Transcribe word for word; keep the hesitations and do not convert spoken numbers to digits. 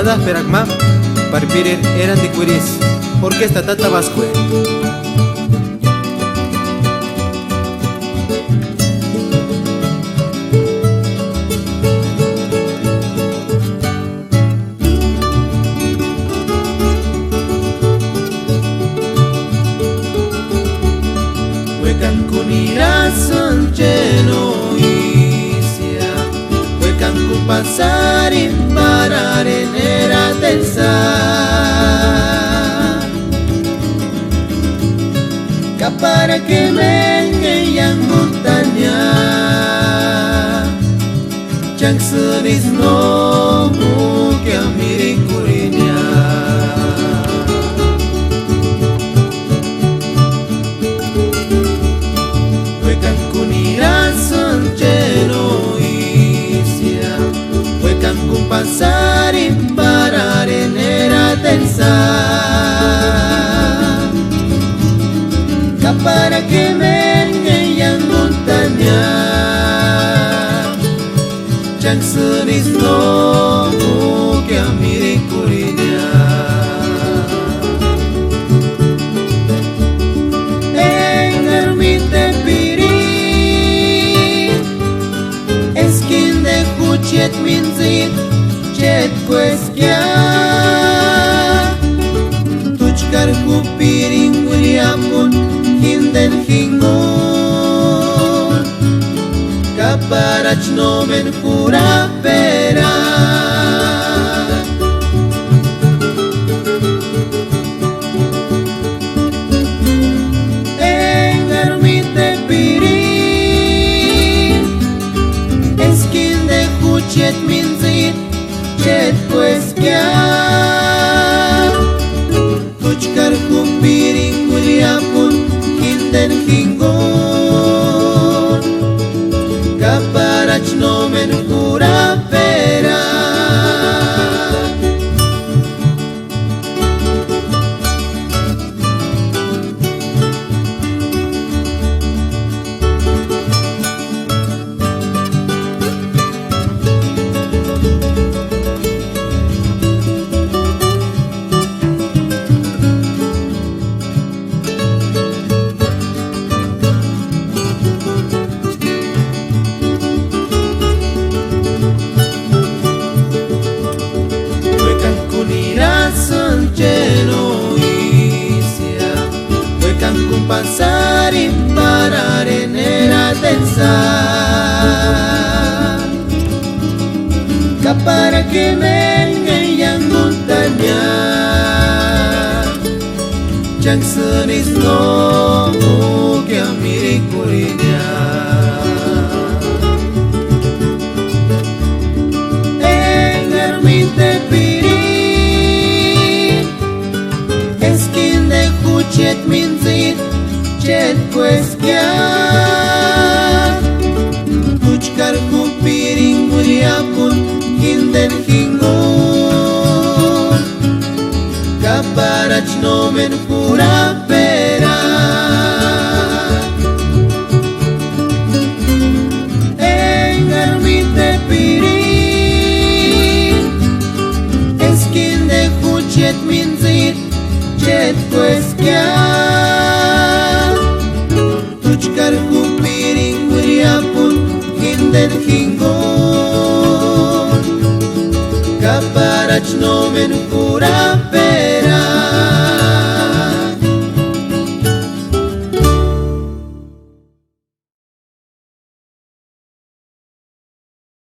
Tátperakua ma pari pireri erandikuerisï, orkesta Tata Vaskueri. Uékantkuni nirasïnti chénio ísïa, uékantkuni pasarini parareni erateni sáni. Ka para que me engañan montania, chánksïnisï no úke amirikurini. Uékantkuni nirasïnti chénio ísïa, uékantkuni pasarini parareni erateni sáni. Ka para que me engañan montania, chánksïnisï no úke amirikurini. Engaru mítepiri eskini de jucheti mintsïti chétkueskia, túchkari jupiringu uiriapuni jinteni jinguni, ka parachi nómeni jurapera. Engaru mítepiri eskini de jucheti mintsïti chétkueskia, túchkari jupiringu uiriapuni jinteni jinguni, ka parachi nómeni jurapera. Uékantkuni nirasïnti chénio ísïa, uékantkuni pasarini parareni erateni sáni. Ka para que me engañan montania, chánksïnisï no úke amirikurini. Engaru mítepiri eskini de jucheti mintsïti chétkueskia, túchkari jupiringu uiriapuni jinteni jinguni, ka parachi nómeni jurapera. Engaru mítepiri eskini de jucheti mintsïti chétkueskia, túchkari jupiringu uiriapuni jinteni jinguni, ka parachi nómeni jurapera.